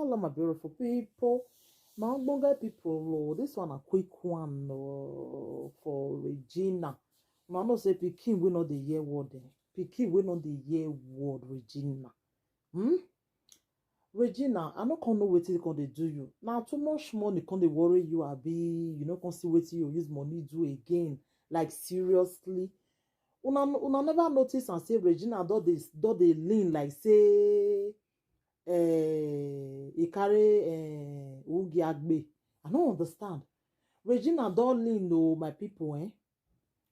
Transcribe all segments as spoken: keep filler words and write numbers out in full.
Hello, my beautiful people. My ogbonge people, oh, this one a quick one, oh, for Regina. Una know say pikin wey no dey hear word, eh? Pikin wey no dey hear word, Regina. Hmm? Regina, I no come know wetin come dey do you. Na too much money come dey worry you, abi you no come see wetin you use money do again? Like, seriously? Una, una never notice am say Regina don dey, don dey lean like say, eh, e carry, eh, ugi agbe. I no understand. Regina don lean o, my people, eh?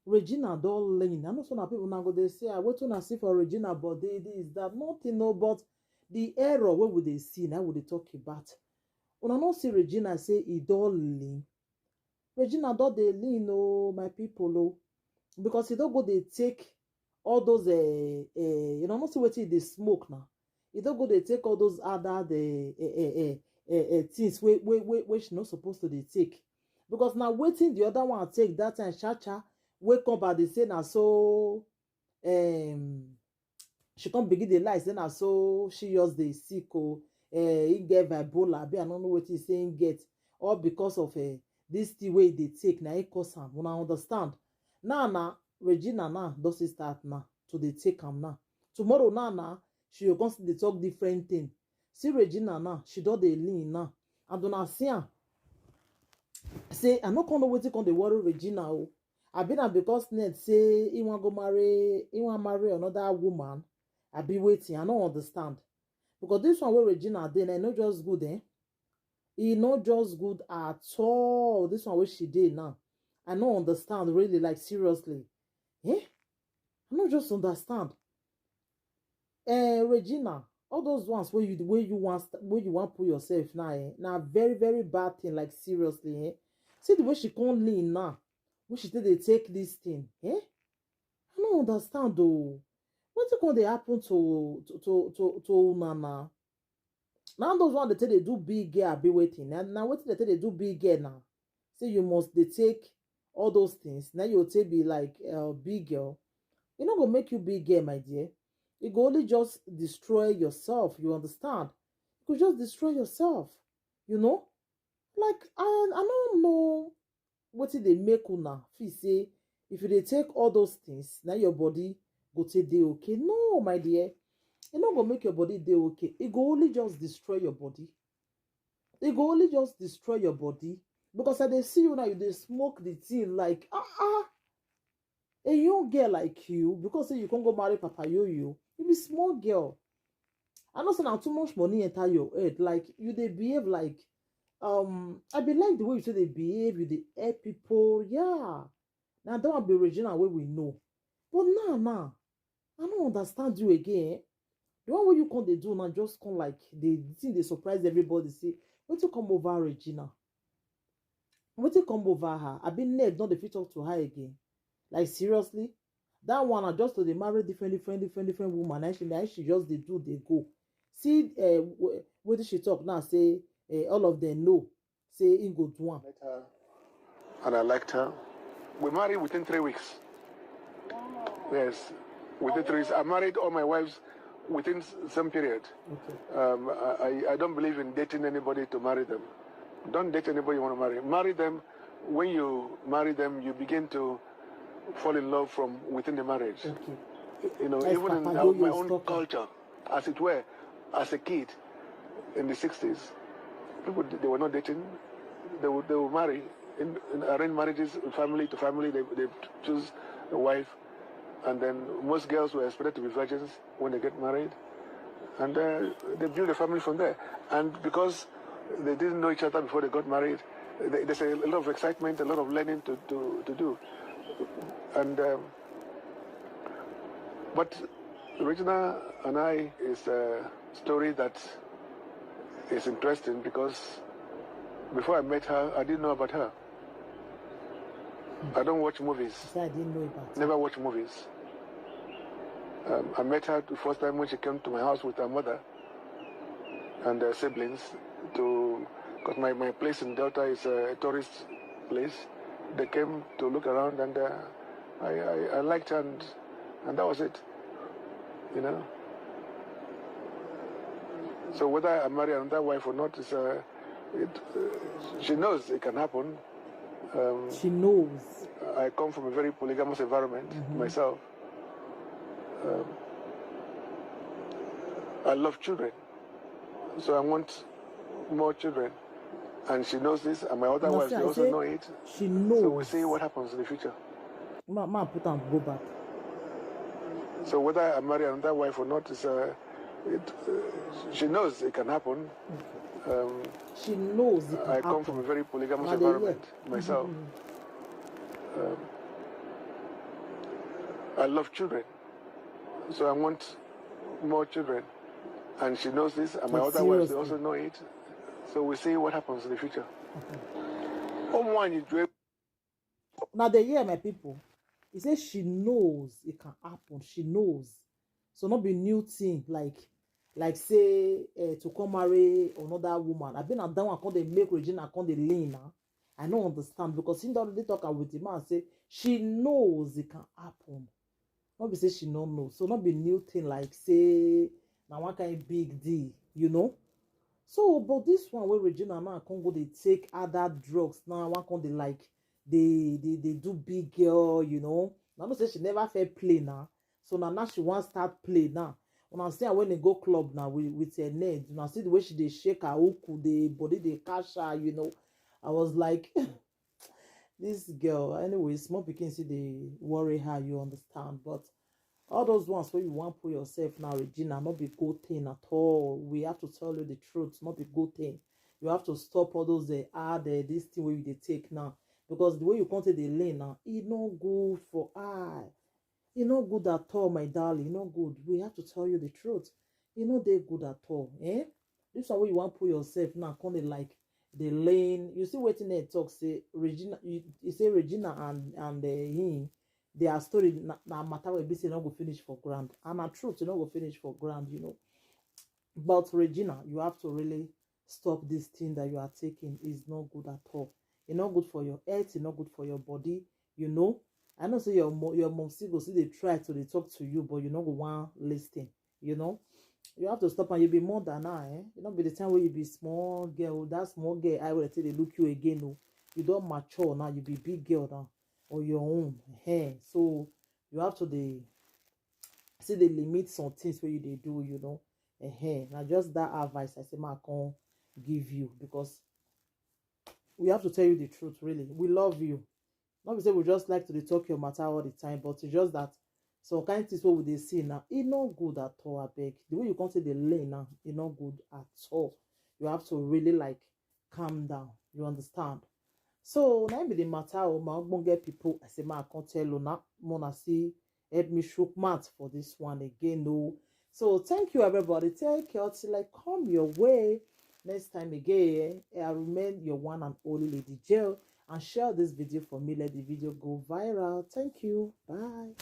Regina don lean. I know some people now go dey say, "Ah, wetin una see for Regina body, this, that." Nothing, no, but the error wey we dey see, na we dey talk about. Una no see Regina say e don lean. Regina don dey lean o, my people, o, because e don go dey take all those, eh, eh, you know, no see wetin e dey smoke now. E don go dey take all those other, the, eh, eh, eh, eh, eh, things wey, wey, wey, wey she no suppose to dey take. Because na wetin the other one take that time, cha cha, wey come back dey say na so, um, she come begin dey lie say na so she just dey sick o, eh, he get bipolar, abi I no know wetin he say he get, all because of, eh, this thing wey he dey take, na he cause am. Una understand? Now na Regina now don still start now to dey take am now. Tomorrow now na she go come still dey talk different thing. See Regina now, she don dey lean now. And una see am say, I no come know wetin come dey worry Regina o. Abi na because Ned say he wan go marry, he wan marry another woman? Abi wetin? I no understand. Because this one wey Regina dey now, e no just good, eh? E no just good at all. This one wey she dey now, I no understand really, like, seriously. Eh? I no just understand. Eh, Regina, all those ones wey you, wey you wan st-, wey you wan put yourself now, eh, na very, very bad thing, like, seriously, eh? See the way she come lean now, wey she take dey take this thing, eh? I no understand o. Wetin come dey happen to, to, to, to, to una now? Na those one dey take dey do big girl, abi wetin? Na, na wetin dey take dey do big girl now? Say you must dey take all those things. Now you take be like, uh, big girl. E no go make you big girl, my dear. E go only just destroy yourself, you understand? You go just destroy yourself, you know? Like, I, I no know wetin dey make una feel say if you dey take all those things, na your body go take dey okay. No, my dear. E no go make your body dey okay. E go only just destroy your body. E go only just destroy your body. Because I dey see you now, you dey smoke the thing like, ah, ah. A young girl like you, because say you come go marry Papa Yoyo, you be small girl. I know say na too much money enter your head. Like, you dey behave like, um, I be like the way you say dey behave, you dey help people. Yeah. Now that one be Regina wey we know. But now, now, I no understand you again. The one wey you come dey do now just come like the thing dey surprise everybody. Say, wetin come over Regina? Wetin come over her? Abi Ned no dey fit talk to her again? Like, seriously? That one na just to dey marry different, different, different, different woman. Na she, na she just dey do, dey go. See, uh, wetin she talk now, say, uh, all of them know say he go do am. Met her and I liked her. We married within three weeks. Yes, within three weeks. I married all my wives within s-, same period. Okay. Um, I, I- I don't believe in dating anybody to marry them. Don't date anybody you want to marry. Marry them. When you marry them, you begin to fall in love from within the marriage. Okay. You know, That's even in Papa our, my Yoyo's own talking. Culture, as it were, as a kid in the sixties, people, they were not dating. They would, they would marry in, in arranged marriages, family to family. They, they choose a wife, and then most girls were expected to be virgins when they get married, and uh, they build a family from there. And because they didn't know each other before they got married, they, there's a lot of excitement, a lot of learning to, to, to do. And um, but Regina and I is a story that is interesting because before I met her, I didn't know about her. I don't watch movies. So I didn't know about her. Never watch movies. Um, I met her the first time when she came to my house with her mother and her siblings to, because my, my place in Delta is a tourist place. They came to look around, and uh, I, I, I liked her, and, and that was it. You know, So whether I marry another wife or not, is uh, it, uh, she knows it can happen. Um, She knows. I come from a very polygamous environment myself. Um, I love children, so I want more children. And she knows this, and my other But wives see, they I also say know it. She So knows. We'll see what happens in the future. Ma, ma put and go back. So whether I marry another wife or not, is uh, it, uh, she knows it can happen. Um, She knows it can I happen. Come from a very polygamous Now they hear. Environment myself. Um, I love children, so I want more children. And she knows this, and my But other wives they seriously. Also know it. So we'll see what happens in the future. Ụmụ nwaanyị jụ Now they hear, my people. He says she knows it can happen. She knows. So not be new thing like like say uh, to come marry another woman. I been a down. I come they make Regina come they lean now. I don't understand because he already talk with the man say she knows it can happen. Not be say she no know. So not be new thing like say now one kind big deal, you know. So but this one where Regina now come go they take other drugs now. One come they like they they they do big girl, you know. Now no say she never fair play now. So now now she want start play now. When I say when they go club now with with her name, when I see the way she they shake her uku, the body they catch her, you know. I was like, this girl. Anyway, small pikin see they worry her, you understand. But all those ones where you want put yourself now, Regina, not be good thing at all. We have to tell you the truth, not be good thing. You have to stop all those they add uh, this thing where you they take now. Because the way you come to the lane now, it no good for I. It no good at all, my darling. It no good. We have to tell you the truth. It no they good at all. Eh? This one where you want put yourself now, come dey like the lane. You see wetin they talk say Regina. You, you say Regina and and uh, him. Their story na, na matter wey be say no go finish for ground. And na truth, e no go finish for ground, you know. But Regina, you have to really stop this thing that you are taking. It's not good at all. It's not good for your health. It's not good for your body. You know. I know say your mo- your mom still go still dey try to dey talk to you, but you no go want listen. You know. You have to stop and you be mother now, eh? You no be the time where you be small girl. That small girl, I will tell they look you again. No, you don't mature now. You be big girl now on your own. Hey, so you have to dey see the limit some things where you they do. You know. Hey, now just that advice I say ma can give you because we have to tell you the truth. Really, we love you. Not be say we just like to dey talk your matter all the time, but it's just that some kind things wey we dey see now, e no good at all. Abeg, the way you come take dey lean now, e no good at all. You have to really like calm down. You understand? So na im be the matter o, my ogbonge people. I say ma I come tell una, una see help me shook mouth for this one again o. So thank you everybody. Take care till I come your way next time again. I remain your one and only Lady Jill. And share this video for me. Let the video go viral. Thank you. Bye.